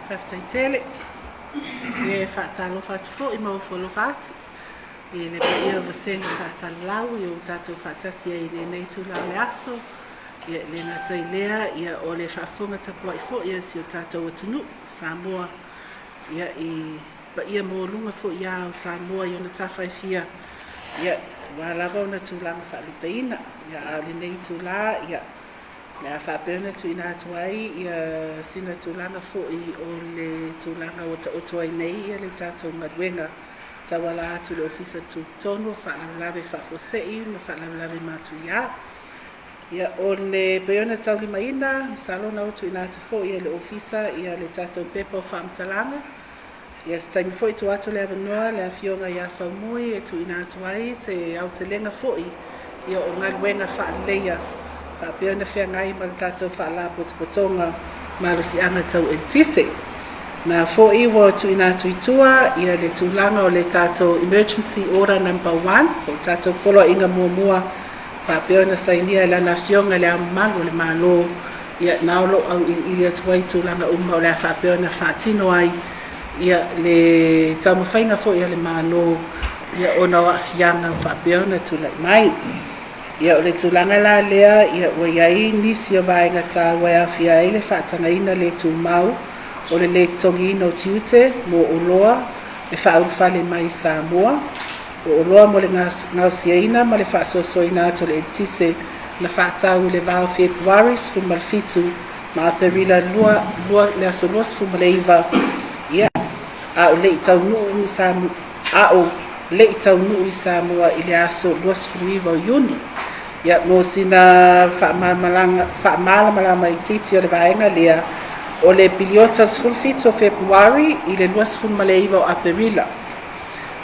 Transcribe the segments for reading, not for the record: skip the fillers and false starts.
Faafetai tele. E faatalofa atu foi ma ofo alofa atu i le paia o Vasega Faasalalau ua tatou faatasi ai i lenei itula o le aso. Ia, e le gata i lea, ia, o le faafofoga tapuai foi a si o tatou atunuu Samoa, ia, i paia maualuga foi a o Samoa i ona tafa e fia, ia, aua lava ona tulaga faalupeina. Ia, a o lenei itula, ia, o le a faapea ona tuuina atu ai ia sina tulaga foi o le tulaga ua taoto ai nei ia le tatou galuega tauala atu i le Ofisa Tutotonu o Faalavelave Faafuasei ma Faalavelave Matuia. Ia, o le pei ona taulimaina, masalo na ua tuuina atu foi e le Ofisa ia le tatou pepa o faamatalaga. Ia, se taimi foi tuu atu le avanoa le Afioga ia Faumui e tuuina atu ai se aotelega foi ia o galuega faaleleia faapea ona feagai ma le tatou Faalapotopotoga Malosiaga Tau Eletise. Na foi ua tuuina atu i tua ia le tulaga o le tatou Emergency Order Number 1, po o tatou Poloaiga Muamua faapea ona sainia e Lana Afioga i Le Ao Mamalu o le Malo. Ia, na o lo o auiliili atu ai tulaga uma o le a faapea ona faatino ai ia le taumafaiga foi a le Malo, ia, ona o aafiaga ua faapea ona tulai mai. Ia, o le tulaga la lea, ia, ua i ai nisi o vaega taua e aofia ai le faatagaina le tumau o le lē totogiina o tiute mo oloa e faaulufale mai i Samoa, o oloa mo le gaosiaina ma le faasoasoaina atu o le eletise na faatau i le va o Fepuari 17 ma Aperila 2, le aso 29, ia, a o le i taunuu i Samoa, a o le i taunuu i Samoa i le aso 29 o Iuni. Ia, mo sina faamalamalama itiiti o le vaega lea, o le piliota 17 o Fepuari i le 29 o Aperila,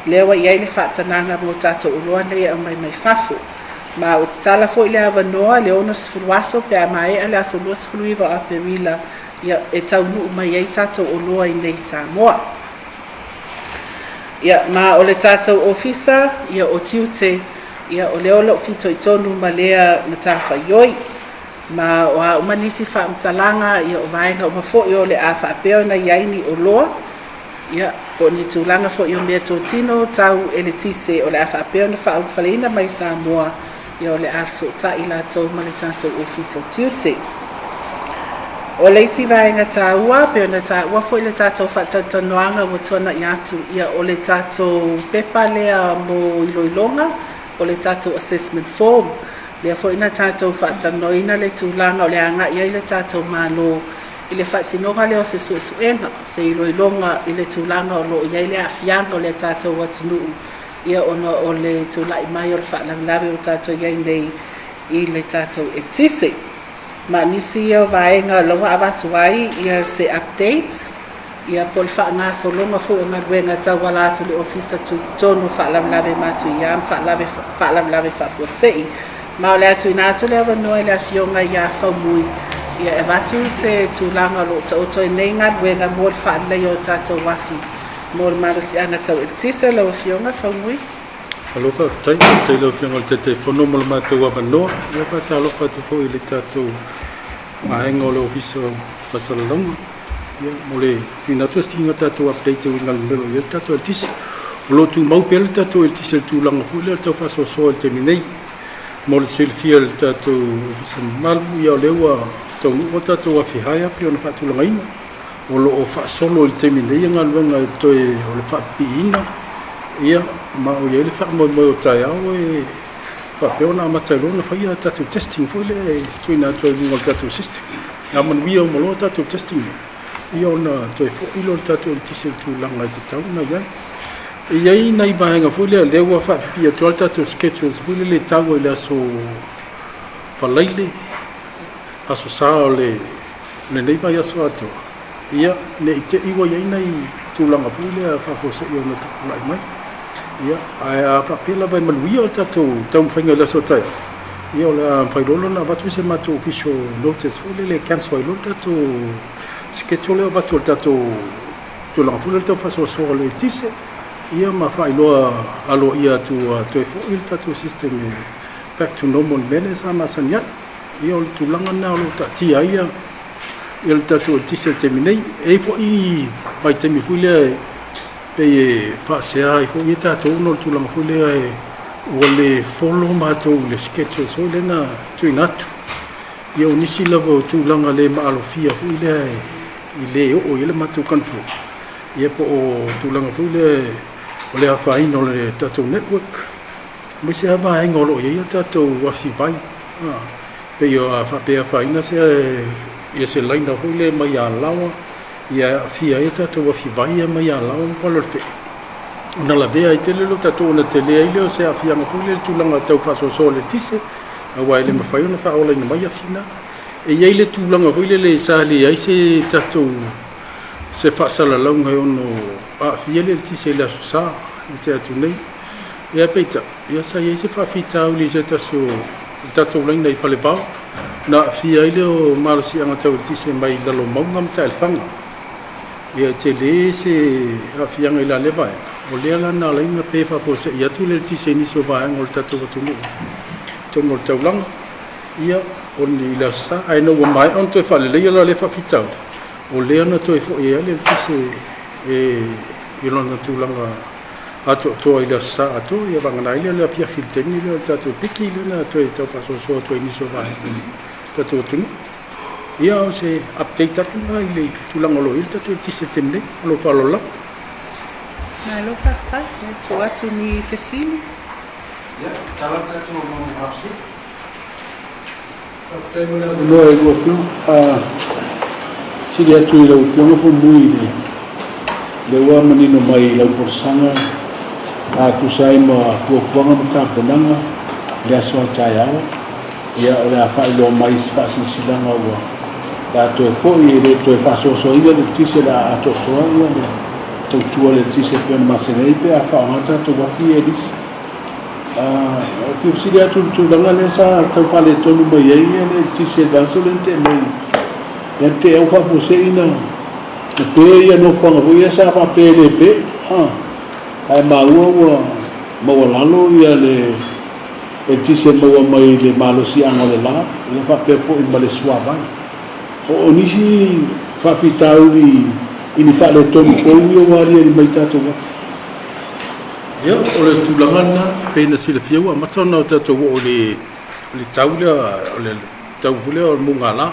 lea ua i ai le faatanaga mo tatou oloa nei e aumai mai fafo. Ma ua tatala foi le avanoa i le 60 aso pe a maea le aso 29 o Aperila, ia, e taunuu mai ai tatou oloa i nei Samoa. Ia, ma o le tatou Ofisa, ia, o tiute, ia, o lea o lo o fitoitonu ma lea matafaioi. Ma o a uma nisi faamatalaga, ia, o vaega uma foi o le a faapea ona i ai ni oloa, ia, po o ni tulaga foi o meatotino tau eletise o le a faapea ona faaulufaleina mai Samoa, ia, o le a fesootai latou ma le tatou Ofisa o Tiute. O le isi vaega taua, pei ona taua foi le tatou faatalatalanoaga ua tuanai atu, ia, o le tatou pepa lea mo iloiloga, o le tatou assessment form. Lea foi na tatou faatalanoaina le tulaga o le agai ai le tatou Malo i le faatinoga lea o se suesuega, se iloiloga i le tulaga o lo o i ai le aafiaga o le tatou atunuu, ia, ona o le tulai mai o le faalavelave ua tatou i ai nei i le tatou eletise. Ma nisi ia o vaega o la ua avatu ai ia se update, ia, po o le faagasologa foi o galuega tauala atu i le Ofisa Tutotonu o Faalavelave Matuia ma Faalavelave Faafuasei. Ma o le a tuuina atu le avanoa i le Afioga ia Faumui, ia, e avatu se tulaga o lo o taoto ai nei galuega mo le faaleleia o tatou afi mo le malosiaga tau eletise. Lau Afioga Faumui. Malo faafetai, faafetai i lau Afioga i le Taitaifono mo le matou avanoa. Ia, faatalofa atu foi i le tatou vaega o le Ofisa o Faasalalauga, ia, mo le tuuina atu o sina tatou update e uiga i le mea o lo o i ai le tatou eletise. O lo o tumau pea le tatou eletise i le tulaga foi lea o le tau faasoasoa i le taimi nei. Mo le silafia e le tatou Ofisa mamalu, ia, o lea ua taunuu a tatou afi hire pei ona faatulagaina. O lo o faasolo i le taimi nei galuega e toe o le faapipiina, ia, ma o i ai le faamoemoe o taeao e faapea ona amata ai loa ona faia tatou testing foi lea e tuuina atu ai i luga o le tatou system. A manuia uma loa tatou testing lea, ia, ona toe foi lea o le tatou eletise i le tulaga e tatau ona i ai. E i ai nai vaega foi lea, lea ua faapipii atu lava le tatou schedules foi lele e tau ai i le aso Faraile, aso Sa o le lenei vaiaso atoa, ia, ne i te i ua i ai nai tulaga foi lea faafuasei ona tupula'i mai. Ia, ae a faapea lava e manuia le tatou taumafaiga i le aso a taeao, ia, o le a mafai loa ona avatu se matou official notice foi lele e cancel ai loa le tatou schedule lea o avatu o le tatou tulaga foi lea o le tau faasoasoa o le eletise, ia, ma faailoa aloaia atu ua toe foi le tatou system e back to normal i le mea lea sa masani ai. Ia, o le tulaga lena o lo o taatia ai ia le tatou eletise i le taimi nei. E i ai foi vaitaimi foi lea e pei e faasea ai foi tatou ona o le tulaga foi lea e ua le follow matou i le schedule foi lea na tuuina atu. Ia o nisi lava o tulaga le maalofia foi lea i le oo i ai le matou control, ia po o tulaga foi lea o le afaina o le tatou network, aemaise lava vaega o lo o i ai a tatou afi vai. Pei a faapea e afaina se ia se laina foi lea mai Alaoa, ia e aafia ai a tatou afi vai ia mai Alaoa ma Faleolefee, ona lavea ai tele lea o tatou ona tele ai lea o se aafiaga foi lea i le tulaga tau faasoasoa o le eletise, aua e le mafai ona faaolaina mai afi na. E i ai le tulaga foi lele sa leai se tatou se faasalalauga e ono aafia le eletise i le Aso Sa na tea atu nei. Ia peitai, ia sa i ai se faafitauli i se tasi o le tatou laina i Falevao, na aafia ai lea o malosiaga tau eletise mai Lalomauga ma Taelefaga. Ia e tele se aafiaga i la lea vaega, o lea la na ala ai ona pe faafuasei atu le eletise i nisi o vaega o le tatou atunuu i totonu o le taulaga. Ia, o ni le Aso Sa, ae ina ua maea ona toe faaleleia la lea faafitauli, o lea na toe foi ai le eletise i lona tulaga atoatoa i le Aso Sa atoa. Ia vagana ai lea o le afiafi i le taimi lea o le tatou piki lea na toe tau faasoasoa atu ai i nisi o vaega o le tatou atunuu. Ia, o se update atu lena i le tulaga o lo o i ai le tatou eletise i le taimi nei. Ma lou faaaloalo lava. Malo faafetai. Ia, tuu atu ni fesili. Ia, tatalo le tatou Manu Hausi. Faafetai mo le avanoa i lau Afioga. Sili atu i lau Afioga Faumui i le lea ua manino mai i lau folasaga a tusa ai ma fuafuaga ma tapenaga i le aso a taeao. Ia, o le a faailoa mai i se faasilasilaga ua le a toe foi e le toe faasoasoaina le eletise o le a atoatoa ia le tautua le eletise e pei ona masani ai pe a faaaoga tatou afi ia e lisi. E fia fesili atu i le tulaga lea sa tau faaletonu mai ai le eletise i le vaiaso lea na tea mai, lea na tea ua faafuasei na pe ia nofoaga foi ia sa faapea e le pe, ae maua ua maualalo ia le eletise maua mai le malosiaga o le la, ia faapea foi ma le suavai. O nisi faafitauli i ni faaletonu fou ia ua aliali mai i tatou afi. Ia, o le tulaga lena, pei ona silafia ua amata ona tatou oo i le tau lea, o le tau foi lea o le mugala.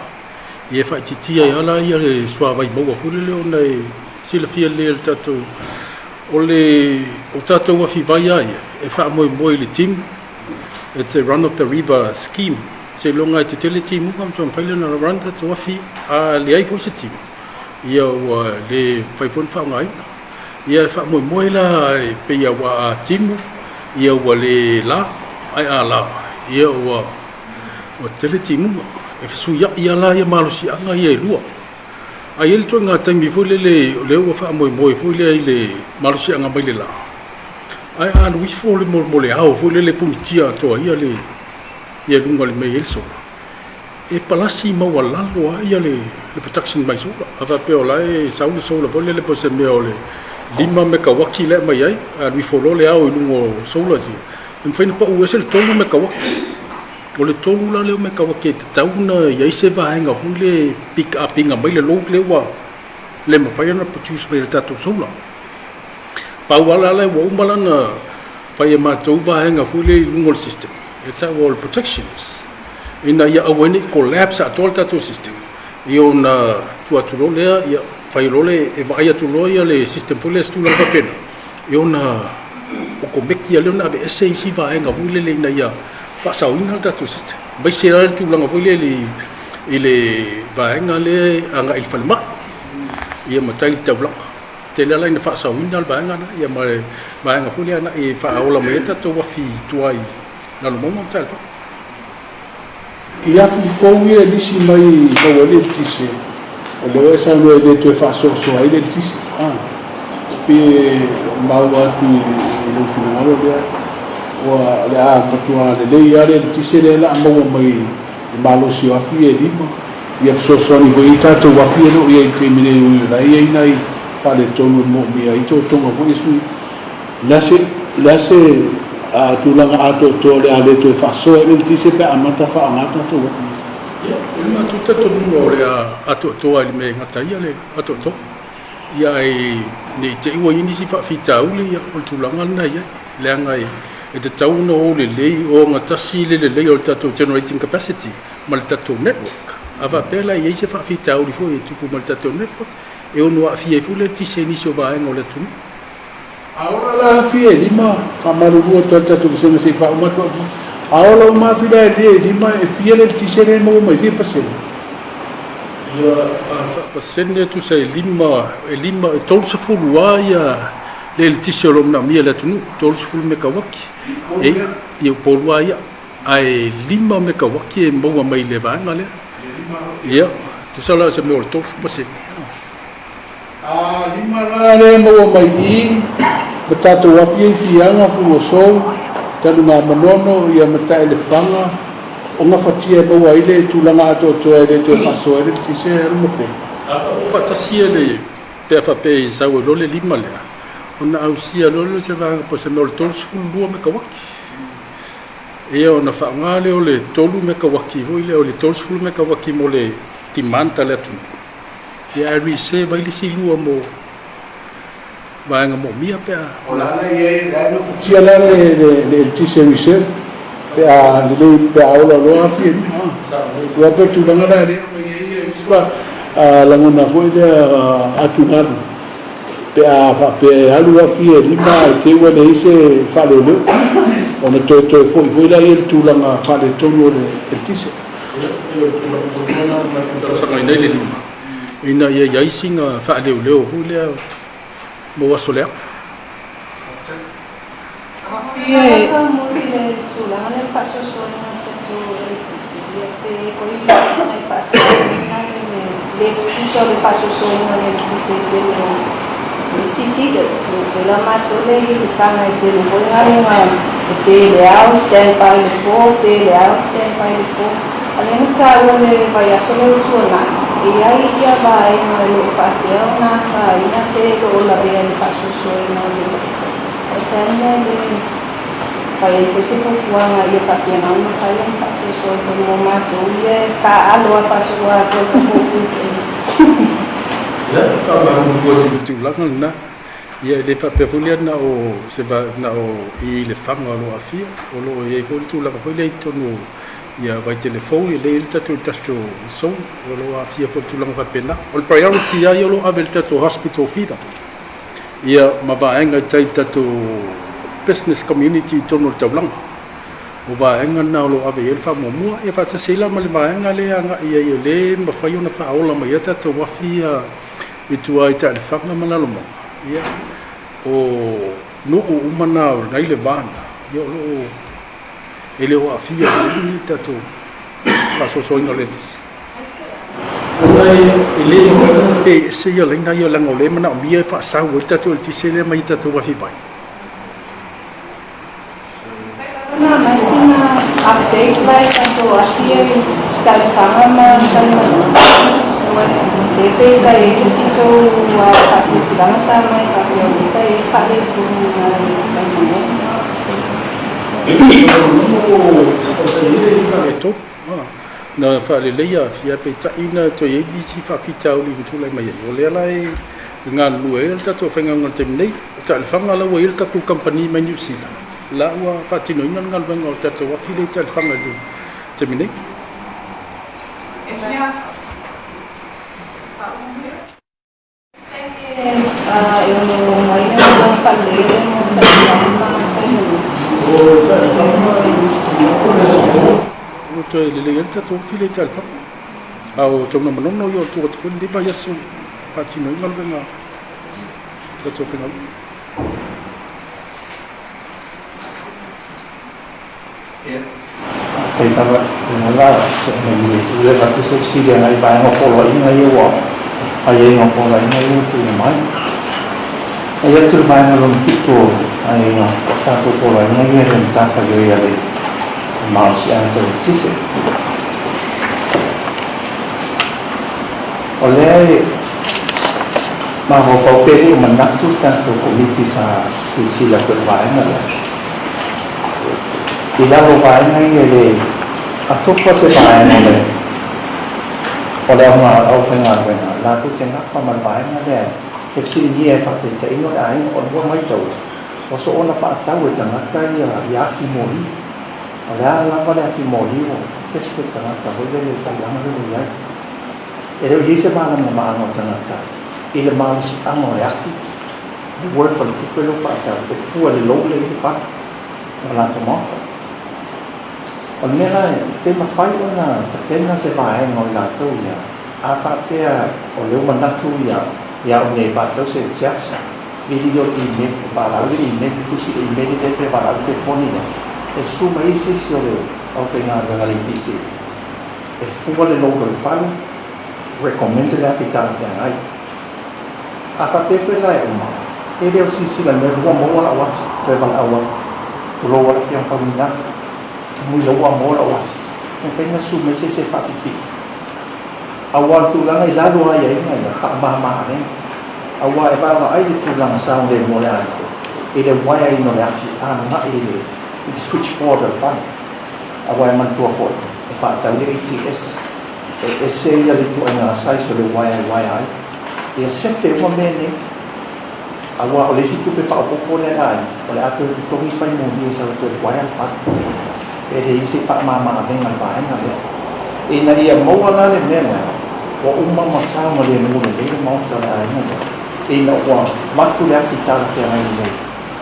Ia e faaitiitia ai lava la le suavai maua foi lele ona e silafia lelei e le tatou, o le o tatou afi vai lava ia, e faamoemoe i le timu, it's a run of the river scheme. Seiloga e tetele timuga ona toe mafai lea ona run tatou afi, a leai foi se timu, ia ua le mafai foi ona faaaogaina. Ia e faamoemoe la e pei ua a timu, ia ua le la, ae a la, ia ua tele timuga. E fesuiai lava la ia malosiaga ia e lua. Ae i ai le ituaiga taimi foi lele o lea ua faamoemoe foi lea i le malosiaga mai le la, ae a alu ifo le mo le ao foi lele punitia atoa ia le ia luga o le mea e i ai le solar, e palasi maualalo lava ia le production mai solar. A faapea o la e sau le solar foi lele po o se mea o le 5 mekauati la e aumai ai, ae alu ifo loa le ao i luga o solars ia, e mafai ona pau ese le 3 mekauati. O le 3 la lea o mekauati e tatau ona i ai se vaega foi lea e pick up ina mai le load lea ua le mafai ona produce mai e le tatou solar. Pau lava la ua uma lana fai e matou vaega foi lea i luga o le system, e taua o le protections, ina ia aua ai ne i collapse atoa le tatou system, ia ona tuu atu loa lea, ia fai loa le, e vaai atu loa ia le system foi lea i se tulaga faapena, ia ona okomeki lea ona aveese isi vaega foi lele ina ia faasaoina le tatou system. Aemaise lava le tulaga foi lea i le vaega lea agai i le falemai, ia ma tai i le taulaga. Tele lava la ina faasaoina le vaega lena, ia ma le vaega foi lea agai e faaola mai ai le tatou afi i tua i Lalomauga ma Taelefaga. I afi fou ia e lisi mai maua ai le eletise, o lea ua e saunoa e le toe faasoasoa ai le eletise. Pe maua atu i lou finagalo lea, ua o le a matua lelei lava le eletise lea o le a maua mai i le malosi o afi ia e lima. Ia fesoasoani foi i tatou afi o lo o i ai i le taimi nei, ui o la e i ai nai faaletonu e moomia ai totoga foi ia sui. O le a se tulaga atoatoa o le a le toe faasoa ai le eletise pe a amata faaaoga tatou afi? Ia, o le matou talitonuga o le a atoatoa i le mea e gata ai le atoatoa. Ia ae ne i te i ua i ai nisi faafitauli, ia o le tulaga lena e i ai, leaga e tatau ona o lelei, o ogatasi le lelei o le tatou generating capacity ma le tatou network. A faapea la e i ai se faafitauli foi e tupu ma le tatou network, e ono aafia ai foi le eletise i nisi o vaega o le atunuu. A ola la afi e lima, faamalulu atu ai le tatou vasega se i faauma atu au fesili. A ola uma afi la e lima, e fia le eletise lea e maua mai, e fia pasene? Ia, a faapasene e tusa e lima, e lima, e 30 lava ia le eletise o lo o manaomia e le atunuu, 30 mekauaki. E, ia Upolu lava ia. Ae 5 mekauaki e maua mai le vaega lea. Ia, tusa la o se mea o le 30%. A lima la lea e maua mai i ma tatou afi ai i Fiaga, Fuluasou, Talugamanono, ia ma Taelefaga, o gafatia e maua ai le tulaga atoatoa e le toe faasoa ai le eletise e alu ma pe. A faaoo faatasi ia le, pe a faapea e sau ai loa le lima lea, ona ausia loa lea o se vaega po o se mea o le 32 mekauaki. Ia ona faaaoga lea o le 3 mekauaki foi lea, o le 30 mekauaki mo le demand a le atunuu. Ia ae reserve ai le isi lua mo vaega moomia pe a. O la la i ai, la e gafatia la le le eletise reserve pe a lelei pe a ola loa afi e lima. Aua pei o le tulaga la lea ua i ai ia isi lagona foi lea atugalu pe a faapea e alu afi e lima ae te i ua leai se faaleoleo ona toe toe foi foi lea i le tulaga faaletonu o le eletise. Ia, pei o le tulaga tonu lava lena na matou talosagaina ai le lima, ina ia i ai sina faaleoleo foi lea mo aso leaga. Faamoe i le tulaga lea o le faasoasoaina o le tatou eletise, ia pe i ai foi nai faasalaina le le tutusa o le faasoasoaina o le eletise i le tele o isi feeders. E pei la matou lea i Lefaga e tele foi galuega e pe i le ao, stand by i le po, pe i le ao, stand by i le po. A o lea na taua i le vaiaso lea ua tuanai, e i ai ia vaega o lo o faapea ona afaina pe o lo o lavea i le faasoasoaina o le aisea le fai ai foi se fuafuaga ia faapena ona mafai ona faasoasoa ai foi mo matou ia e taaalo lava faasoloatoa i tatou weekends. Ia, faamalulu atu i le tulaga lena. Ia, e le faapea foi lea na o se na o i Lefaga o lo o aafia, o lo o i ai foi le tulaga foi lea i totonu o ia Vaitele Fou, e lea e i ai le tatou industrial zone, o lo o aafia foi i le tulaga faapena. O le priority lava ia o lo o ave i le tatou hospital feeder. Ia ma vaega i tai i le tatou business community i totonu o le taulaga. O vaega na o lo o ave i ai le faamuamua, ia faatasi ai la ma le vaega lea e agai i ai o lea e mafai ona faaola mai ai tatou afi ia i tua i Taelefaga ma Lalomauga. Ia, o nuu uma na o lena i le va lena, ia o lo o e le o aafia i le taimi lenei le tatou faasoasoaina o le eletise. Ona e le mafai ona pe ese ia laina ia leaga o lea e manaomia e faasau ai le tatou eletise lea mai tatou afi vai. Fai lava na aumai sina update la i tatou afi ia i Taelefaga ma Talimanono. Lea pei sa i ai le isi tou faasilasilaga sa aumai faapea o lea sa i ai le faaletonu i Talimanono. O sa i ai le faaletonu. Na faaleleia afi, peitai na toe i ai nisi faafitauli na tulai mai ai. O lea la e galulue ai le tatou faigaluega i le taimi nei. O Taelefaga la ua i ai le tatou kamupani mai Niu Sila, la ua faatinoina le galuega o le tatou afi lea i Taelefaga i le taimi nei. Taimi e ono omai ai le faaleleia lea mo Taelefaga ma Taimanono. O Taelefaga ua toe lelei ai le tatou afi lea i Taelefaga. A o Tanugamanono ia o le tuu atu foi lenei vaiaso e faatino ai galuega a le tatou faigaluega. Faafetai lava lena se mai le itu lea avatu se fesili agai i vaega o poloaiga ia ua aiaiga o poloaiga ia ua tuuina mai. Fai atu le vaega lona fitu o aiaiga o tatou poloaiga ia i le matafaioi a le malosiaga tau eletise. O lea e mafaufau pe le o manatu le tatou Komiti sa silasila atu i le vaega lea. I lalo o vaega ia e le atofa se vaega o le O le auga o le aufaigaluega, latou te gafa ma le vaega lea e fesiligia e faataitaiga o le aiga, o le ua maitaua, ua soona faatau e tagata ia afi moli. O le a lava le afi moli ua desperate tagata foi lele i le tulaga lea ua i ai. E le o i ai se malamalamaaga o tagata i le malosiaga o le afi, le worth o le tupe lea ua faatau e fua i le load lea e i ai le fale ma le latou maota. O le mea la, pe mafai ona tapena se vaega o i latou ia, a faapea o lea ua manatu ia ia au nei e faatau se afi, vili lea o le email, valaau le email, tusi le email lea pe valaau le telefoni lea, e susu mai ai se isi o le aufaigaluega a le EPC e fua le load o le fale, recommend le afi talafeagai. A faapea foi la e uma, e le o silasila i le mea ua maua lau afi, toe valaau atu, tulou lava le Afioga Faumuina, mui la ua maua lau afi, e mafai ona susu mai se isi e faapipii. Aua o le tulaga i lalo o aiaiga ia, faamama avega. Aua e vaavaai le tulaga saogalemu o le aiga i le uaeaina o le afi agai i le switchboard o le fale. Aua e manatua foi, e faatau le ATS, e ese ia le ituaiga size o le uaea e uaea ai. Ia sefe uma mea nei. Aua o le isi tupe faaopoopo lea a le aiga, o le a toe totogi fai moli e sau e toe uaea le fale. E leai se faamama avega i le vaega lea. Ina ia maua la le mea lea, ua uma ma saogalemu lelei le maota o le aiga lea, ina ua avatu le afi talafeagai lelei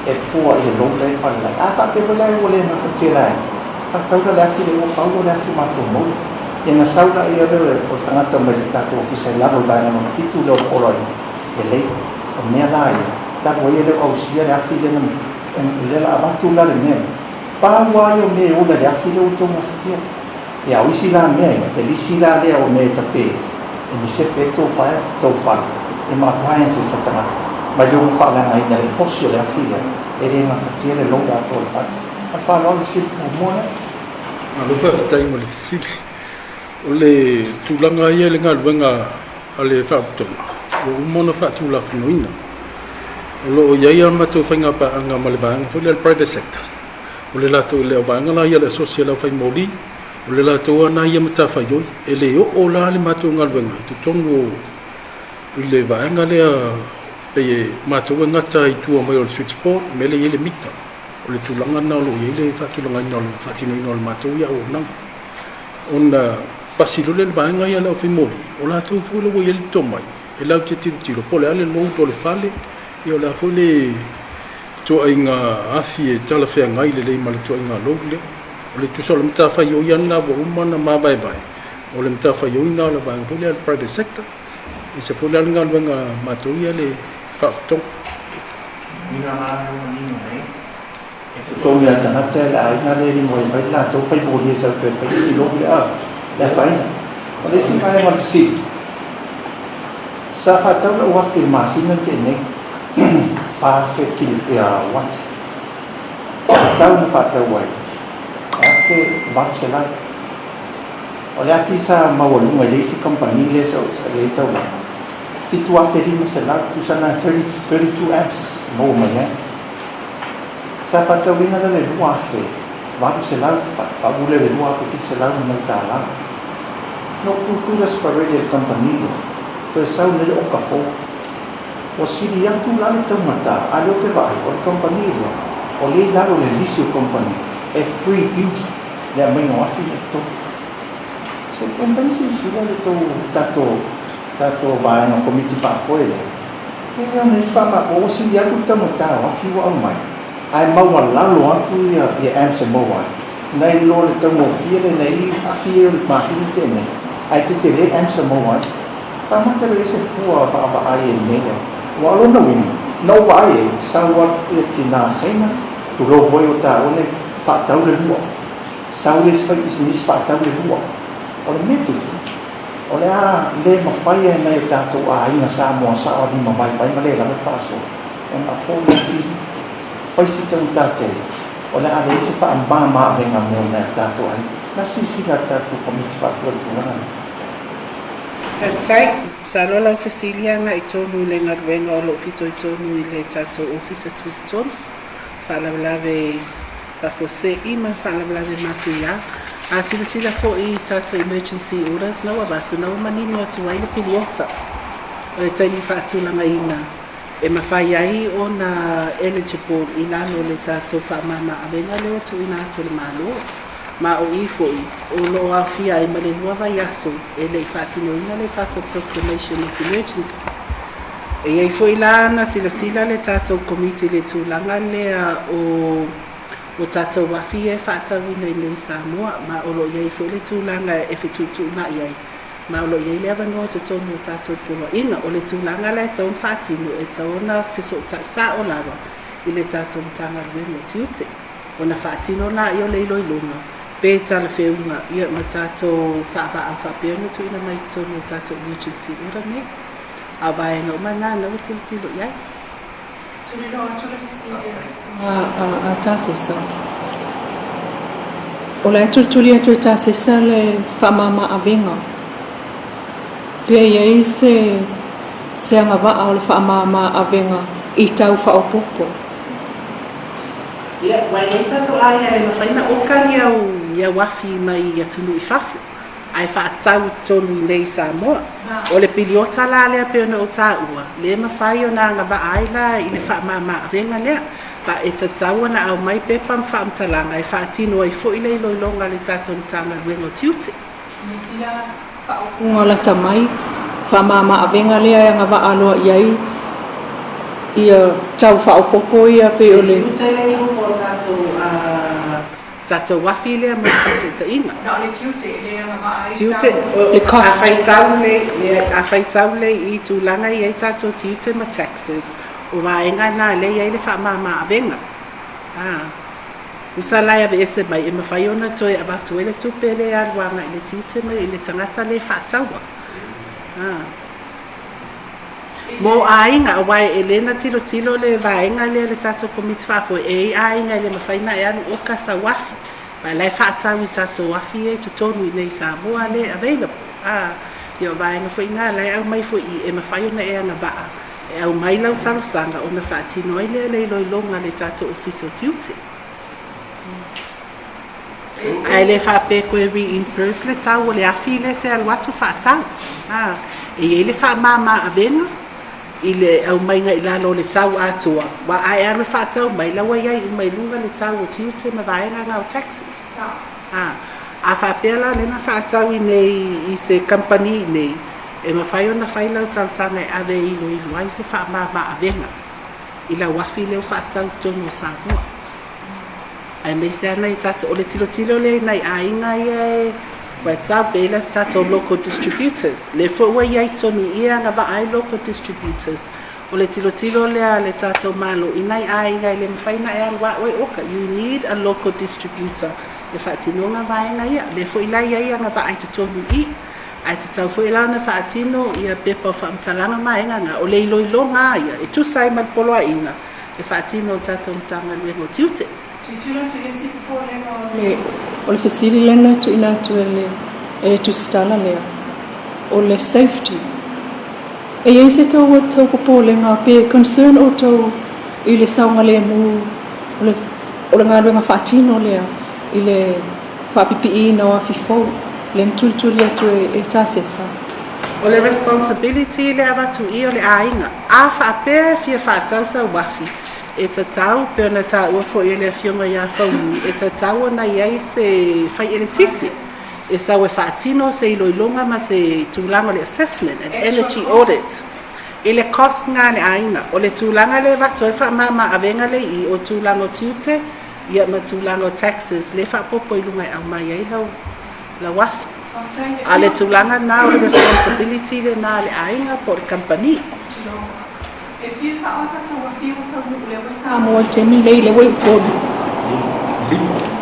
e fua i le load lea e fale ai. A faapea foi la ua le gafatia e le aiga, faatau la le afi lea ua pau le afi matou maua. Ia na sau laia lea o le tagata mai le tatou ofisa i lalo o le vaega lona fitu lea o le poloaiga, lelei. O mea la ia, talu ai e le o ausia le afi lea na, lea la avatu la le mea lea, pau lava ia o mea e ola i le afi lea ua outou gafatia. Ia, o isi la mea ia, le lisi la lea o mea e tape e ni sefe ai tou fale, tou fale, e ma appliances a tagata, mai le ua faaleagaina le fosi o le afi lea, e le gafatia le load atoa o le fale. Ma le faaaloalo i le muamua lea. Malo faafetai mo le fesili. O le tulaga ia i le galuega a le Faalapotopotoga, ua uma ona faatulafonoina. O lo o i ai a matou faigapaaga ma le vaega foi lea o le private sector. O le latou le vaega la ia o le asosi a le aufaimoli, o le latou lava lena ia matafaioi. E le oo la le matou galuega i totonu o i le vaega lea pei e matou e gata i tua mai o le switchboard, le mea lea e i ai le mita. O le tulaga lena o lo o i ai le faatulagaina o le faatinoina o le matou ia auaunaga. Ona pasi loa lea i le vaega ia a le aufaimoli, o latou foi la ua i ai le tomai e latou te tilotilo po o le a le load o le fale, ia o le a foi le ituaiga afi e talafeagai lelei ma le ituaiga load lea. O le tusa o le matafaioi lava lena ua uma ona mavaevae, o le matafaioi lena o le vaega foi lea a le private sector, e ese foi la le galuega a matou ia le Faalapotopotoga. Uiga la lea ua manino nei, e totogi a le tagata e le aiga lea e lima vaivai le latou fai moli e sau toe fai le isi loan lea le afaina. O le isi vaega o le fesili, sa faatau lau afi i le masina na tea nei, 4,000 kilo, ia, wati. O le tau na faatau ai, e 1800. O le afi sa maualuga i le isi kamupani lea sa i ai taulaga, 7500, tusa na 30, 32 amps maua mai ai. Sa faatauina la le 2800, faapau lea le 2700 ma nai tala. Na ou tutu la Sfarelli a le kamupani lea, toe sau nei le oka fou. Ua sili atu la le taugata, a lea ou te vaai, o le kamupani lea, o lea i lalo o le lisi o kamupani e free duty le aumaiga o afi lea i totonu. Se e mafai ona silasila le tou tatou tatou vaega komiti faafoe lea, e le ona isi faamama, ua sili atu le taugata o afi ua aumai, ae maualalo atu ia ia amps e maua ai, nai lo le taugofie lea nei afi ia o le masina tea nei, ae tetele amps e maua ai. Faamata lelei se fua vaavaai e nei au. Ua o lona uiga, na ou vaai ai, sau lava ia tina Saina, tulou foi o taua nei, faatau le lua. Sau le isi faipisinisi faatau le lua. O le mea tupu, o le a le mafai e nai o tatou aiga Samoa sao a lima vaivai ma le lava le faasoa ona afford le afi fai si taugata tele, o le a leai se faamama avega mo nai o tatou aiga. Na silasila le tatou Komiti Faafoe i le tulaga lea. Faafetai. Masalo lau fesili agai tonu i le galuega o lo o fitoitonu i le tatou Ofisa Tutotonu, faalavelave faafuasei ma faalavelave matuia. A silasila foi i tatou emergency orders na ua avatu, na ua manino atu ai le piliota o le taimi faatulagaina e mafai ai ona eligible i lalo o le tatou faamama-avega lea ua tuuina atu e le Malo. Ma o i foi o lo o aofia ai ma le 2 vaiaso e le i faatinoina le tatou proclamation of emergency. E i ai foi la na silasila le tatou Komiti i le tulaga lea o o tatou afi ia e faatauina i inei i Samoa, ma o lo o i ai foi le tulaga e fetuutuunai ai, ma o lo o i ai le avanoa i totonu o tatou poloaiga. O le tulaga la e tatau ona faatino, e tatau ona fesootai sao lava i le tatou Matagaluega o Tiute, ona faatino laia o le iloiloga pe talafeuga ia ma tatou faavaau faapea ona tuuina mai i totonu o tatou emergency order nei. A o vaega uma na, na ua tilotilo i ai. Tulilo atu le fesili a Tasesa. O le a tulituli atu e Tasesa le faamama-avega. Pe i ai se se agavaa o le faamama-avega i tau faaopoopo. Ia, ua i ai tatou aiga e mafai ona oka ni au, ni au afi mai atunuu i fafo. ae faatau i totonu i inei i Samoa. O le piliota la lea pei ona ou taua, le mafai ona agavaa ai la i le faamama-avega lea. Ma e tatau ona aumai pepa ma faamatalaga e faatino ai foi le iloiloga a le tatou Matagaluega o Tiute. Nisi la faaupuga lata mai, faamama-avega lea e agavaa loa i ai ia tau faaopoopo ia pei o le. Tiute lea i luga o tatou Tatou afi lea mo le faataitaiga. Na o le tiute e le agavaa ai Tiute, tau. Le a cost. faitau lelei, leai, a faitau lelei i tulaga e i ai tatou tiute ma taxes, o vaega na lea e i ai le faamama avega. A, tusa la e aveese mai, e mafai ona toe avatu ai le tupe lea e alu agai i le tiute ma i le tagata lea e faataua. A. Mo aiga, aua e le na tilotilo le vaega lea le tatou Komiti Faafoe, e i ai aiga e le mafai na e alu oka sau afi, ma la e faatau i tatou afi ia i totonu i nei i Samoa lea e available. A, ia o vaega foi na la e aumai foi i i e mafai ona e agavaa e aumai lau talosaga ona faatino ai lea le iloiloga a le tatou Ofisa o Tiute. Ae le faapea toe reimburse le tau o le afi lea e te alu atu faatau. A, e i ai le faamama avega i le aumaiga i lalo o le tau atoa, aua a e alu e faatau mai, la ua i ai uma i luga le tau o tiute ma vaega na o taxes. A, a faapea la lea na faatau i nei i se kamupani i nei, e mafai ona fai lau talosaga e ave e iloilo ai se faamama avega i lau afi lea ua faatau i totonu o Samoa. Aemaise lava nai tatou, o le tilotilo lea i nai aiga ia e ua tau pe i ai se tatou local distributors. Lea foi ua i ai tonu i i e agavaa ai local distributors. O le tilotilo lea a le tatou Malo i nai aiga e le mafai ona e alu lava oe oka. You need a local distributor e faatinoga vaega ia. Lea foi la e i ai agavaa i totonu i i. Ae tatau foi la ona faatino ia pepa o faamatalaga ma vaega na. O le iloiloga lava ia e tusa ai ma le poloaiga e faatino e le tatou Matagaluega o Tiute. Tilotilo atu i le isi popolega o le o le fesili lea na tuuina atu e le e le tusitala lea, o le safety. E i ai se tou tou popolega pe concern outou i le saogalemu o le o le galuega faatino lea i le faapipiiina o afi fou lea na tulituli atu e e Tasesa? O le responsibility le avatu i o le aiga. A faapea e fia faatau sau afi, e tatau, pei ona taua foi e le Afioga ia Faumui, e tatau ona i ai se fai eletise e sau e faatino se iloiloga ma se tulaga o le assessment, an energy audit, i le cost na a le aiga. O le tulaga lea e avatu ai le faamama avega lea i i, o tulaga o tiute ia ma tulaga o taxes lea e faaopoopo i luga e aumai ai lau lau afi. A o le tulaga lena o le responsibility lena a le aiga po o le kamupani. E fia sao a tatou afi ua taunuu lea ua Samoa i le taimi lenei lea ua i Upolu.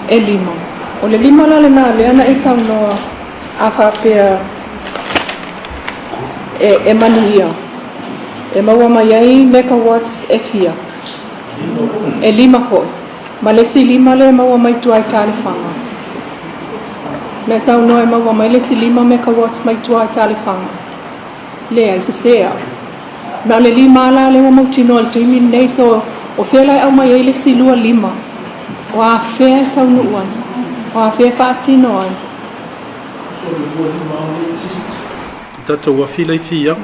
E lima. O le lima la lena lea na e saunoa a faapea e, e manuia e maua mai ai megawatts e fia? E lima foi. Ma le isi lima lea e maua mai tua i Talefaga. Na e saunoa e maua mai le isi lima megawatts mai tua i Talefaga. Leai, sese au. Na o le lima lava la lea ua mautinoa i le taimi lenei, so o fea la e aumai ai le isi 25? O afea e taunuu ai? O afea e faatino ai? Tatou afi la i Fiaga,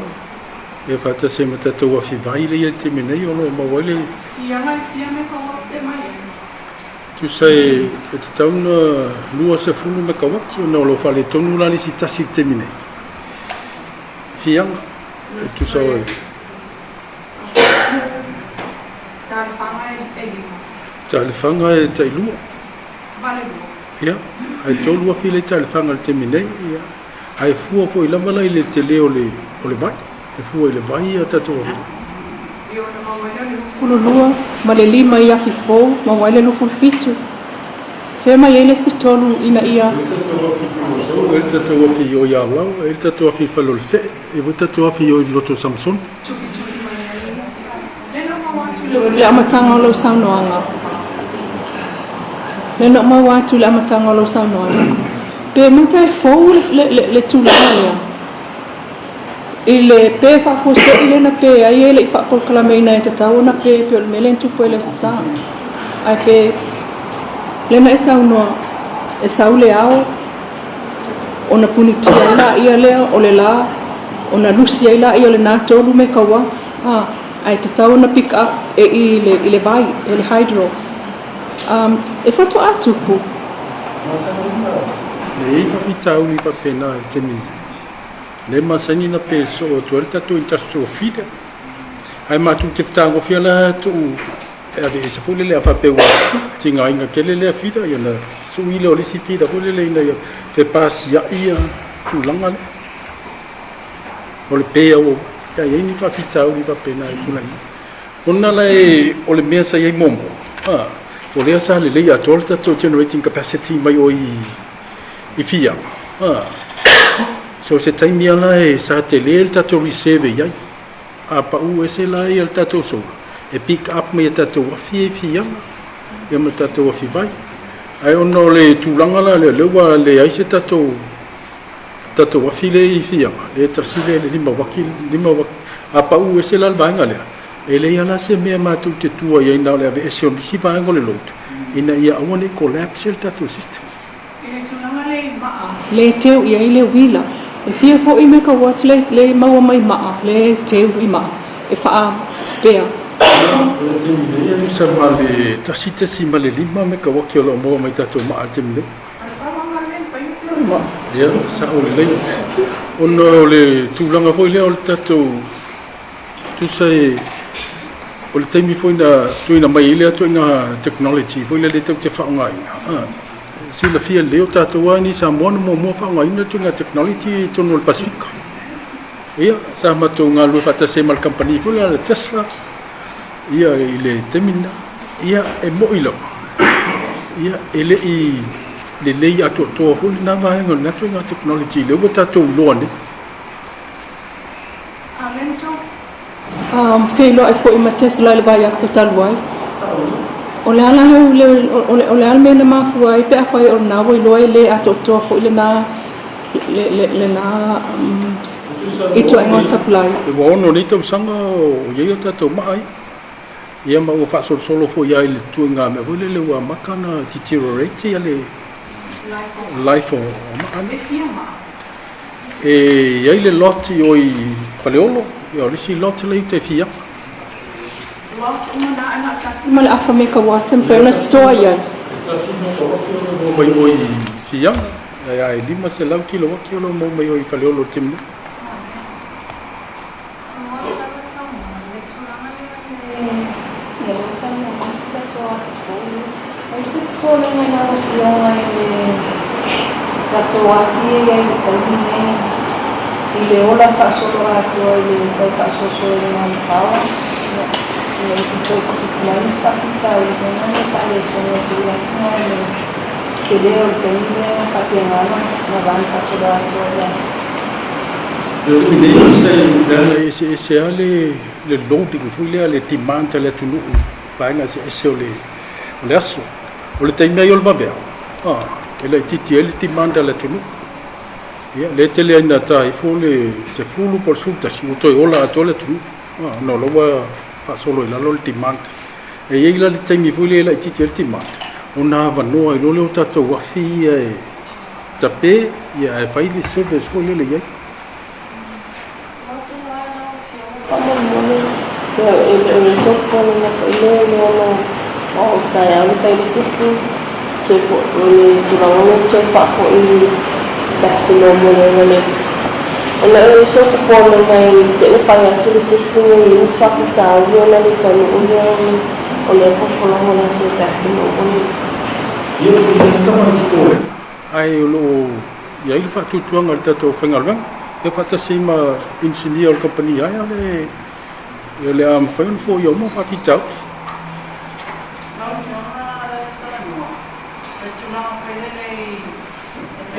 ia faatasi ai ma tatou afi vai lea i le taimi nei o lo o maua ai le. Fiaga e fia megawatts e mai ai? Tusa e tatau ona 20 megawati ona o lo o faaletonu la le isi tasi i le taimi nei. Fiaga, e tusa o. Talifaga e lima. Talifaga e tailua. Valelua. Ia, ae 3,000 lea i Talifaga i le taimi nei, ia. Ae fua foi lava la i le tele o le, o le vai. E fua i le vai ia tatou afi. Ia ona maua ai lea o le 22 ma le lima i afi fou, maua ai le 27. Fea mai ai le isi tolu ina ia. E i ai le tatou afi i Fuluasou, e i ai le tatou afi i o i Aolau, e i ai le tatou afi i Faleolefee, e i ai foi le tatou afi i o i Loto Samasoni. Tufitufi mai ai le isi. Lea na ou maua atu i le amataga o lau saunoaga. Lea na ou maua atu i le amataga o lau saunoaga. Pe mata e fou le tulaga lea i le pe faafuasei lea na pe ai e le i faapolokalameina e tatau ona pe pei o le mea lea na tupu ai i le Aso Sa. Ae pe lea na e saunoa e sau le ao ona punitia ai laia lea o le la ona lusi ai laia o lena 3 megawatts a ae tatau ona pick up e i i le vai e le hydro. E faatoa tupu. Leai faafitauli faapena i le taimi nei. Le masani na pe soo atu ai le tatou industrial feeder. Ae matou te fetagofia la tuu e ave ese foi lele a faapea ua tigaina tele lea feeder ia ona sui lea o le isi feeder foi lele ina ia fepasiai ia tulaga lea. O le pe auauai pe a i ai ni faafitauli faapena e tulai mai. Ona la e o le mea sa i ai muamua, a, o lea sa lelei atoa le tatou generating capacity mai o i Fiaga, a, so se taimi lava la e sa tele le tatou reserve e i ai. A pau ese la ia le tatou solar, e pick up mai e tatou afi ia i Fiaga, ia ma le tatou afi vai. Ae ona o le tulaga la lea, o lea ua leai se tatou tatou afi lea i Fiaga, lea e tasi lea le 5 uati, 5 uati. A pau ese la le vaega lea, e leai lava la se mea matou te tua i ai na o le aveese o nisi vaega o le load, ina ia aua ne i collapse le tatou system. I le tulaga lea i maa. Le teu i ai le uila. E fia foi megawatts le le maua mai maa, le teu i maa e faa spare. O le taimi nei e tusa ma le 1.5 megawati o lo o maua mai tatou maa i le taimi nei. Ia, sao lelei. Ona o le tulaga foi lea o le tatou tusa e o le taimi foi na tuuina mai ai lea ituaiga technology foi lea tatou te faaaogaina. Silafia lelei o tatou lava ni Samoa na muamua faaaogaina le ituaiga technology i totonu o le Pasefika. Ia, sa matou galulue faatasi ai ma le kamupani foi lea a le Tesla ia i le taimi lena. Ia, e moni lava, ia, e le i lelei atoatoa foi lena vaega o lena ituaiga technology lea ua tatou iloa nei. Feiloai foi ma Tesla i le vaiaso talu ai. O le a la le, o le a le mea na mafua ai pe afai o lena ua iloa e le atoatoa foi lena lena ituaiga o supply. Ua ono nei tausaga o i ai o tatou maa ia. Ia ma ua faasolosolo foi lava i le ituaiga mea foi lele ua amata ona deteriorate ia le life o maa nei. E i ai le lot i o i Faleolo, ia o le isi lot la i uta i Fiaga. Lot uma na e na o le tasi ma le afa megawatt e mafai ona store i ai. E tasi megawati o lo o maua mai o i Fiaga, ae 500 kilowati o lo o maua mai o i Faleolo i le taimi nei. Ai se popolega i lau Afioga i le tatou afi e i ai i le taimi nei i le ola faasoloatoa i le tau faasoasoaina o le power, ina i toe tutupu mai nisi faafitauli foi lea e faaletonu atu i atu i le tele o le taimi lea e faapena ona run faasoloatoa i le afi. Leaga e eseese lava le loading foi lea, le demand a le atunuu i vaega eseese o le aso. O le taimi ai o le vaveao, e laitiiti ai le demand a le atunuu. Ia, lea e tele ai ina ta ifo le 10 po o le 11 ua toe ola atoa le atunuu, ona o la ua faasolo i lalo le demand. E i ai la le taimi foi lea e laitiiti ai le demand, ona avanoa ai loa lea o tatou afi ia e tape, ia ae fai le service foi lele i ai. Faamolemole, e le o i ai se popolega foi lea i le ono o taeao le fai le testing, toe foi o le tulaga lea toe faafoi back to normal le ona le test. Ona e o i ai se popolega i te i ua fai atu le testing e i ai nisi faafitauli ona le taunuu lea o lea folafolaga o le a toe back to normal. Ia, ua i ai sama le popolega, ae o lo o i ai le faatuatuaga o le tatou aufaigaluega, ia faatasi ai ma inisinia o le kamupani ae o le a mafai ona foia uma faafitauli. Lau Afioga Lalaisalanoa, le tulaga foi lele i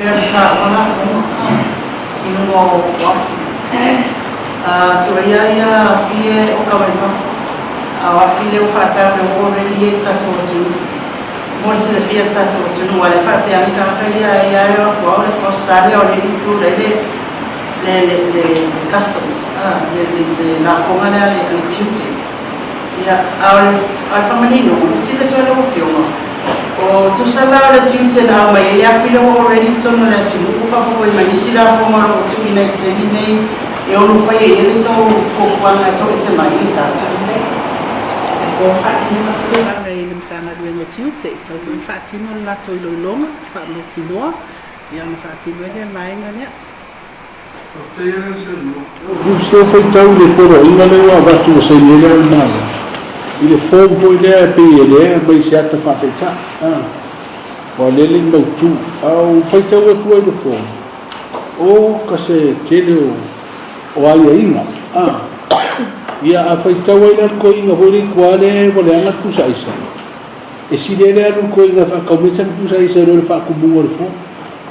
e pei ona taua lafoga i luga o afi. Tuaia ia afi e oka mai fafo, a o afi lea ua faatau lea ua already i ai i le tatou atunuu. Mo le silafia e le tatou atunuu, aua o lea e faapea lava ni tagata ia ia e o atu lava o le cost lava lea o lea e include ai le le le customs, le le lafoga lea a le tiute. Ia, a o le faamaninoga, fesili atu ai lau Afioga, o tusa la o le tiute na aumai ai le afi lea ua already i totonu o le atunuu ua faaopoopo ai ma nisi lafoga o lo o tuuina i le taimi lenei e ono fai ai le tou fuafuaga e toese mai i le tatou. Faatino tulaga i le Matagaluega o Tiute, e tatau foi ona faatino le latou iloiloga faamautinoa, ia ona faatino ai lea o le vaega lea. Ou te faitau i le poloaiga lea ua avatu ua saini ai Le Ao o le Malo, i le form foi lea e pei e leai aumai se ata faataitai, aua o lea e le i mautu. A ou faitau atu ai i le form, o ka se tele o aiaiga, ia a faitau ai la le toeaina foi lea i tua lea ua leaga le pusa aisa, e sili ai le alu i le toeaina e faatau mai sana pusa aisa i lo le faatumuga o le form.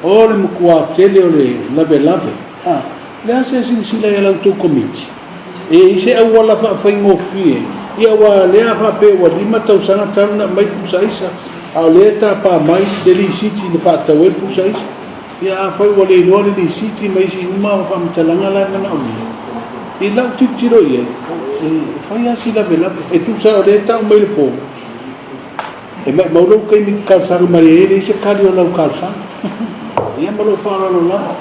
O le matua tele o le lavelave. A, le a se silasila i a la outou Komiti? E i ai se auala faafaigofie? Ia aua o lea a faapea ua 5 tausaga talu ona aumai pusa aisa, a o lea e tapa mai le lisiti na faatau ai le pusa aisa. Ia afai ua le iloa le lisiti ma isi uma faamatalaga la e manaomia, i lau tilotilo i ai, e fai lava si lavelave. E tusa o lea e tau mai le form, E maumau lou taimi e te talosaga mai ai, e leai se tali o lau talosaga. Ia ma lou faaaloalo lava.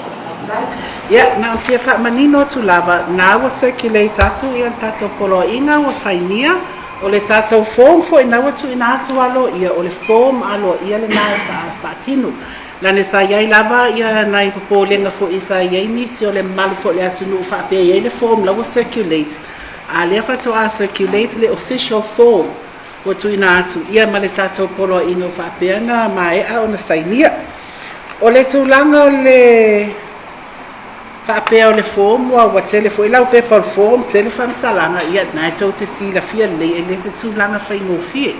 Ia, na ona fia faamanino atu lava, na ua circulate atu ia le tatou poloaiga ua sainia, o le tatou form foi na ua tuuina atu aloaia, o le form aloaia lena e faatino. Lana sa i ai lava ia nai popolega foi sa i ai nisi o le mamalu foi o le atunuu faapea e i ai le form la ua circulate, a lea faatoa circulate le official form Ua tuuina atu ia ma le tatou poloaiga ua faapea na maea ona sainia. O le tulaga o le faapea o le form ua ua tele foi lau pepa o le form, tele faamatalaga, ia na e tou te silafia lelei e le se tulaga faigofie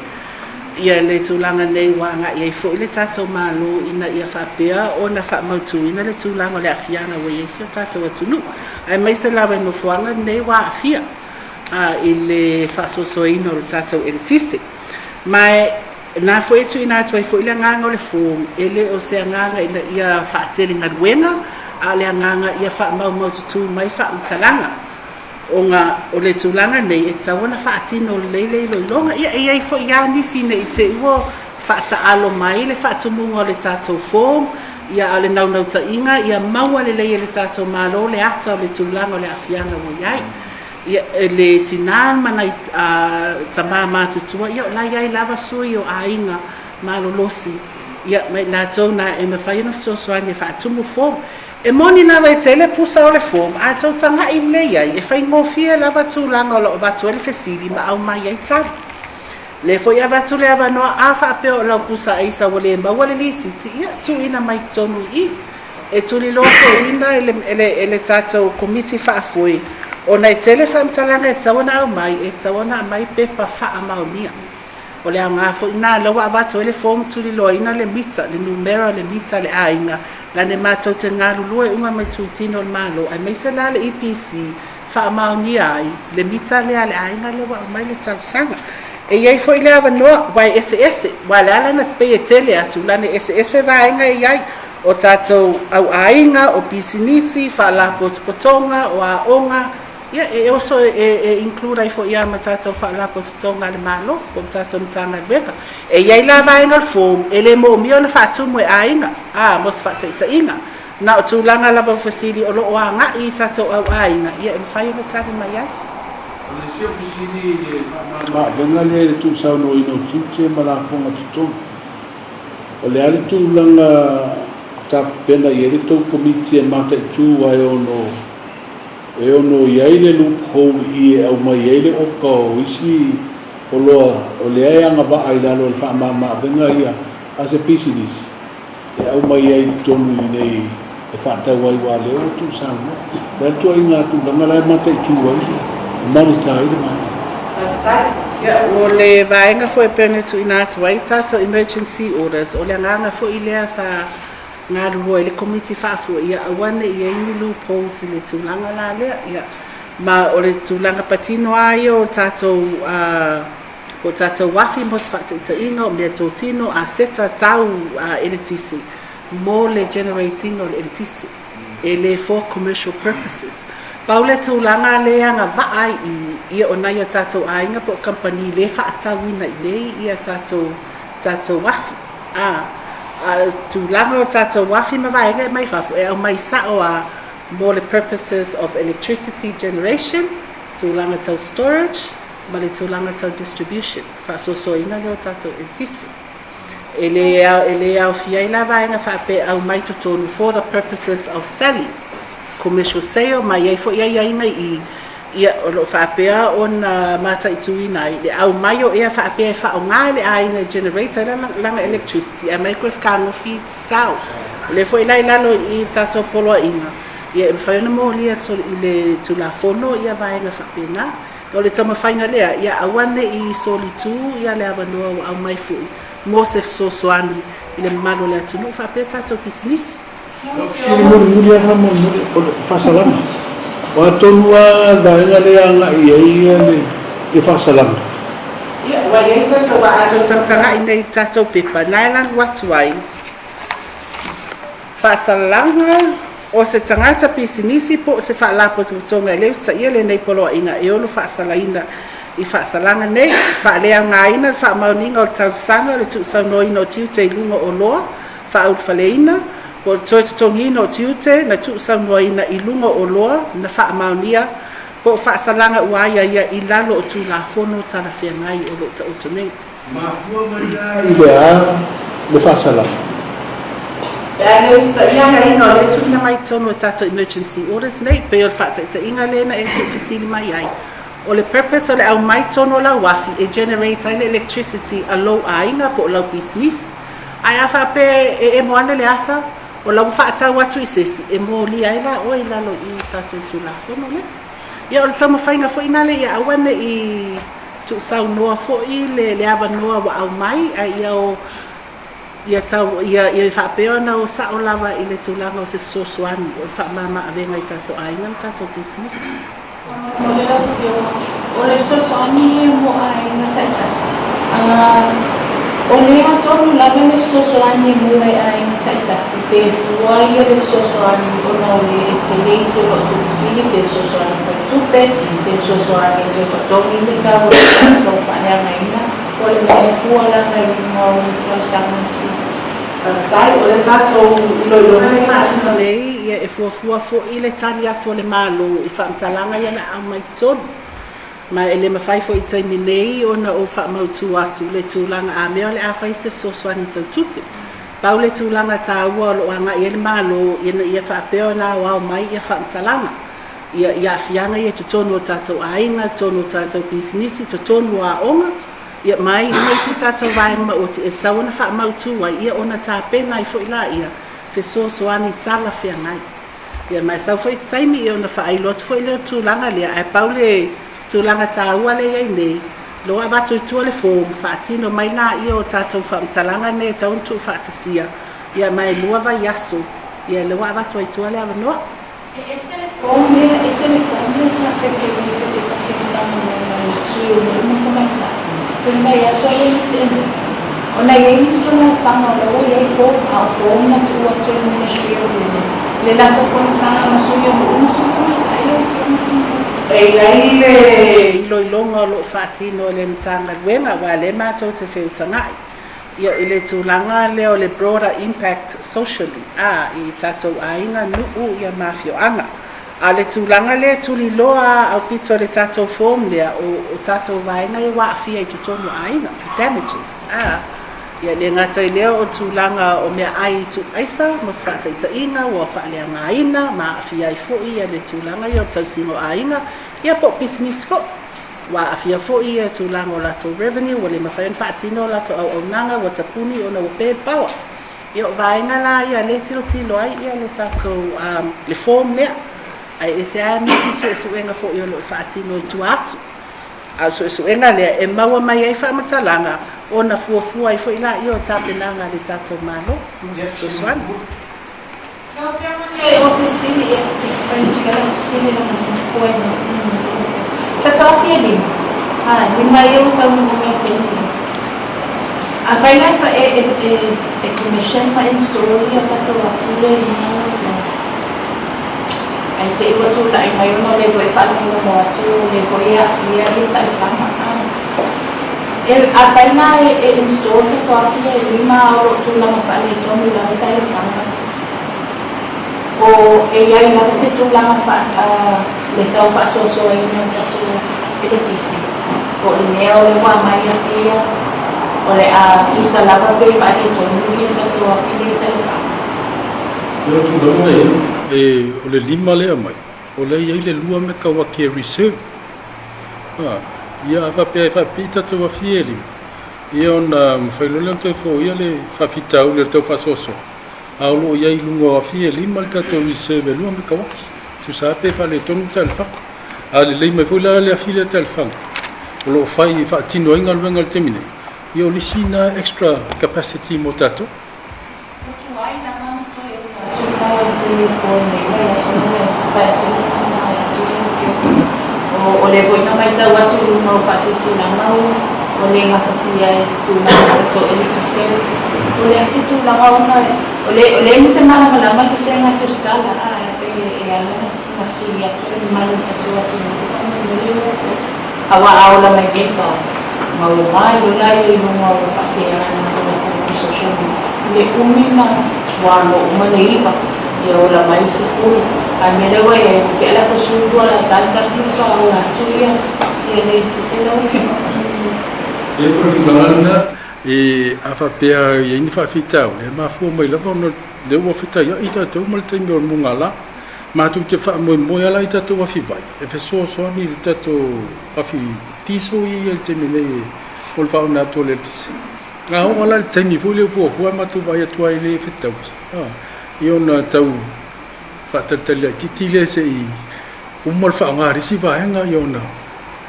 ia le tulaga nei ua agai ai foi le tatou Malo ina ia faapea ona faamautuina le tulaga o le aafiaga ua i ai si o tatou atunuu, aemaise lava i nofoaga nei ua aafia. i le faasoasoaina o le tatou eletise. Ma e na foi e tuuina atu ai foi le agaga o le form, e le o se agaga ina ia faatele galuega, a o le agaga ia faamaumaututu mai faamatalaga, ona o le tulaga nei e tatau ona faatino lelei le iloiloga. Ia, e i ai foi lava nisi ne i te i ua faataalo mai le faatumuga o le tatou form, ia, a o le naunautaiga ia maua lelei e le tatou Malo le ata o le tulaga o le aafiaga ua i ai. Ia, le tina ma nai tama matutua, ia o la e i ai lava sui o aiga malolosi, ia, ma i latou na e mafai ona fesoasoani e faatumu form. E moni lava e tele pusa o le form, a tou taga'i lelei ai, e faigofie lava tulaga o lo o avatu ai le fesili ma aumai ai tali. Lea foi e avatu le avanoa, a faapea o lau pusa aisa ua le maua le lisiti, ia, tuuina mai totonu i i. E tuliloa foiina e le tatou Komiti Faafoe ona e tele faamatalaga e tatau ona aumai, e tatau ona aumai pepa faamaonia. O le aoga foi lena, o lea ua avatu ai le form tuliloaina le mita, le numera o le mita a le aiga, lana e matou te galulue uma ma itutino o le Malo, aemaise la le EPC, faamaonia ai le mita lea a le aiga lea ua aumai le talosaga. E i ai foi le avanoa, aua e eseese, aua o le a lana pei e tele atu, lana e eseese vaega e i ai, o tatou au aiga, o pisinisi, faalapotopotoga, o aoga, Ia, e oso e include ai foi ia ma tatou faalapotopotoga a le Malo po o tatou Matagaluega. E i ai la vaega o le form e le moomia ona faatumu e aiga, a, mo se faataitaiga, na o tulaga lava o fesili o lo o agai i tatou au aiga, ia e mafai ona tali mai ai. O le isi au fesili i le faamama-avega lea i le tuusaunoaina o tiute ma lafoga totogi, o le a le tulaga tapena i ai le tou Komiti e mataitu ae ono e ono i ai le loophole i i e aumai ai le oka o isi oloa o lea e agavaa i lalo o le faamama-avega ia a se pisinisi e aumai ai i totonu i inei e faatau ai aua o lea ua tuusaunoa. O le a le ituaiga tulaga la e mataitu ai le monitor ai le vaega? Faafetai. Ia, o le vaega foi e pei ona tuuina atu ai tatou emergency orders, o le agaga foi lea sa galulue ai le Komiti Faafoe ia aua ne i i ai ni loopholes i le tulaga la lea. Ia, ma o le tulaga patino lava ia o tatou po o tatou afi mo se faataitaiga, o meatotino, aseta tau eletise mo le generate ina o le eletise, e le for commercial purposes. Pau le tulaga lea e agavaa ai i i, ia o nai o tatou aiga po o kamupani le faatauina i inei ia tatou afi. A, a tulaga o tatou afi ma vaega e mai fafo, e aumai sao lava mo le purposes of electricity generation, tulaga tau storage, ma le tulaga tau distribution, faasoasoaina lea o tatou eletise. E le aofia ai la vaega faapea e aumai totonu for the purposes of selling, commercial sale, ma e i ai foi aiaiga i i, ia, o lo o faapea ona mataituina ai le aumai o ea faapea e faaaoga e le aiga e generate ai lana electricity, ae aumai koe fetagofi sao. O lea foi la i lalo i i tatou poloaiga, ia e mafai ona molia i le Tulafono ia vaega faapena. O le taumafaiga lea, ia aua ne i solitu ia le avanoa ua aumai foi mo se fesoasoani i le mamalu o le atunuu faapea tatou pisinisi. Fesili mulimuli lava faamolemole, o le faasalaga. O a tonu lava le vaega lea e agai i ai le faasalaga? Ia, ua i ai tatou aano tagatagai nei i tatou pepa, na e alu atu ai. Faasalaga, O se tagata pisinisi po o se faalapotopotoga e le usitaia lenei poloaiga e ono faasalaina i faasalaga nei. Faaleaogaina le faamaoniga o le talosaga o le tuusaunoaina o tiute i luga o oloa faaulufaleina po o le toe totogiina o tiute na tuusaunoaina i luga o oloa na faamaonia po o faasalaga ua aiaia i lalo o Tulafono talafeagai o lo o taoto nei. Mafua mai la i le a le faasalaga? Pe a le usitaia aiaiga o lea e tuuina mai i totonu o tatou emergency orders nei, pei o le faataitaiga lea na e tuufesili mai ai, o le purpose o le aumai totonu o lau afi e generate ai le electricity a lou aiga po o lau pisinisi. Ae a faapea e emo ane le ata, o la ua faatau atu i se isi, e molia ai la oe i lalo i tatou Tulafono lea. Ia o le taumafaiga foi lena ia aua ne i tuusaunoa foi le avanoa ua aumai, ae ia o ia tau ia faapea ona o sao lava i le tulaga o se fesoasoani o le faamama-avega i tatou aiga ma tatou pisinisi. Faamolemole lau Afioga, o le fesoasoani ia mo aiga taitasi. O lea tonu lava le fesoasoani e maua e aiga taitasi, pe fua ia le fesoasoani ona o le e tele isi o lo o tuufesili, pe fesoasoani tau tupe, pe fesoasoani e toe totogi le tau o le tausaga ua faaleagaina, po o le mea e fua lava i luga o le talosaga na tuuina atu. Faafetai. O le tatou iloiloga lea e faatino nei, ia e fuafua foi le tali atu a le Malo i faamatalaga ia na aumai totonu. Ma e le mafai foi i taimi nei ona ou faamautu atu le tulaga a mea o le a fai se fesoasoani tau tupe. Pau le tulaga taua o lo o agai ai le Malo ina ia faapea ona aoao mai ia faamatalaga ia i aafiaga ia i totonu o tatou aiga, totonu o tatou pisinisi, totonu o aoga, ia ma ai uma isi tatou vaega maoti e tatau ona faamautu ai ia ona tapena ai foi laia fesoasoani talafeagai. Ia ma e sau foi se taimi ia ona faailo atu foi lea o le tulaga lea, ae pau le tulaga taua lea e i ai nei, loa avatu i tua le form, faatino mai laia o tatou faamatalaga nei e tatau ona tuufaatasia, ia ma e 2 vaiaso, ia lea ua avatu ai i tua le avanoa. E ese le form lea, ese le form lea sa circulate e se tasi o Matagaluega i sui o nuu ma tamaitai. O le vaiaso lea na tea nei, ona e i ai nisi o laofaga o la ua i ai form, a o form na tuu atu e le Ministry of Women, le latou fonotaga ma sui o nuu ma sui tamaitai lau Afioga Faamolemole. E i ai le iloiloga o lo o faatino e le Matagaluega, aua o lea matou te feutaga'i ia i le tulaga lea o le broader impact socially a i tatou aiga, nuu ia ma afioaga. A o le tulaga lea e tuliloa lava aupito i le tatou form lea, o tatou vaega ia ua aafia i totonu o aiga, damages a. Ia le gata i lea o tulaga o meaai tuuaisa mo se faataitaiga ua faaleagaina ma aafia ai foi ia le tulaga ia o le tausiga o aiga, ia po o pisinisi foi. Ua aafia foi ia tulaga o latou revenue, ua le mafai ona faatino a latou auaunaga, ua tapuni ona ua pe le power. Ia o vaega la ia lea e tilotilo ai ia le tatou le form lea, ae ese lava nisi suesuega foi o lo o faatino i tua atu. A o suesuega lea e maua mai ai faamatalaga ona fuafua ai foi laia o tapenaga a le tatou Malo mo se fesoasoani. Lau Afioga i le Ofisa Sili, ia se i fai atu ia lau fesili lana koe ma Tatofi e lima. A, lima ia ua taunuu mai i taimi nei. Afai la e, e, e, e commission ma install ia tatou afi lea i lima ua Ae te i ua tulai mai ona o lea foi e faalogologo atu o lea foi e aafia ia taifana. E, afai la e install tatou afi ia e lima a o lo o tulaga faaletonu lava taifana, o e i ai lava se tulaga fa, le tau faasoasoaina o tatou eletise, po o le mea o lea ua aumai afi ia, o le a tusa lava pe faaletonu ia tatou afi ia i taifana. O le tulaga lea e, o le lima lea aumai, o lea e i ai le 2 mekauati e reserve. A, ia a faapea e faapipii tatou afi ia e lima, ia ona mafai loa lea ona toe foia le faafitauli o le tau faasoasoa, a o lo o i ai i luga o afi ia e lima le tatou reserve e 2 mekauati. Tusa lava pe faaletonu le talifaga. A lelei mai foi la le afi lea talifaga, o lo o fai e faatino ai galuega i le taimi nei, ia o le isi lena extra capacity mo tatou. Ua tuai lava ona toe ola atu le vae o le tele o po nei vaiaso ma vaiaso, vaiaso ma tama ai atu lau Afioga. O, o lea foi na matau atu i luga o faasilasilaga ua, ua le gafatia e le tulaga o tatou eletise. O le a se tulaga ona o le, o lea e muta malamalama le vasega tusitala, a e pei e ala ona, ona fesili atu le mamalu o le tatou atunuu faamolemole lau Afioga. Aua a ola mai nei pao, maua mai loa laia i luga o faaseana o latou social media, i le umi ma ua alo uma le iva, ia ola mai le sefulu. A o le mea lea ua i ai, ua tea le afa sefulu lua la tali tasi faatoa ola atu ia ia le eletise lau Afioga. E o le tulaga lena, e a faapea e i ai ni faafitauli, e mafua mai lava ona o lea ua fetaiai tatou ma le taimi o le mugala. Matou te faamoemoe lava la i tatou afi vai e fesoasoani i le tatou afi diesel ia e i ai i le taimi nei mo le faaoga atu o le eletise. A oo lava la i le taimi foi lea ua fuafua matou vaai atu ai e le fetaui, ia ona tau faatalitali laitiiti lea se i uma le faaaoga a le isi vaega ia ona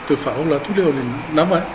toe faaola atu lea o lena vaega.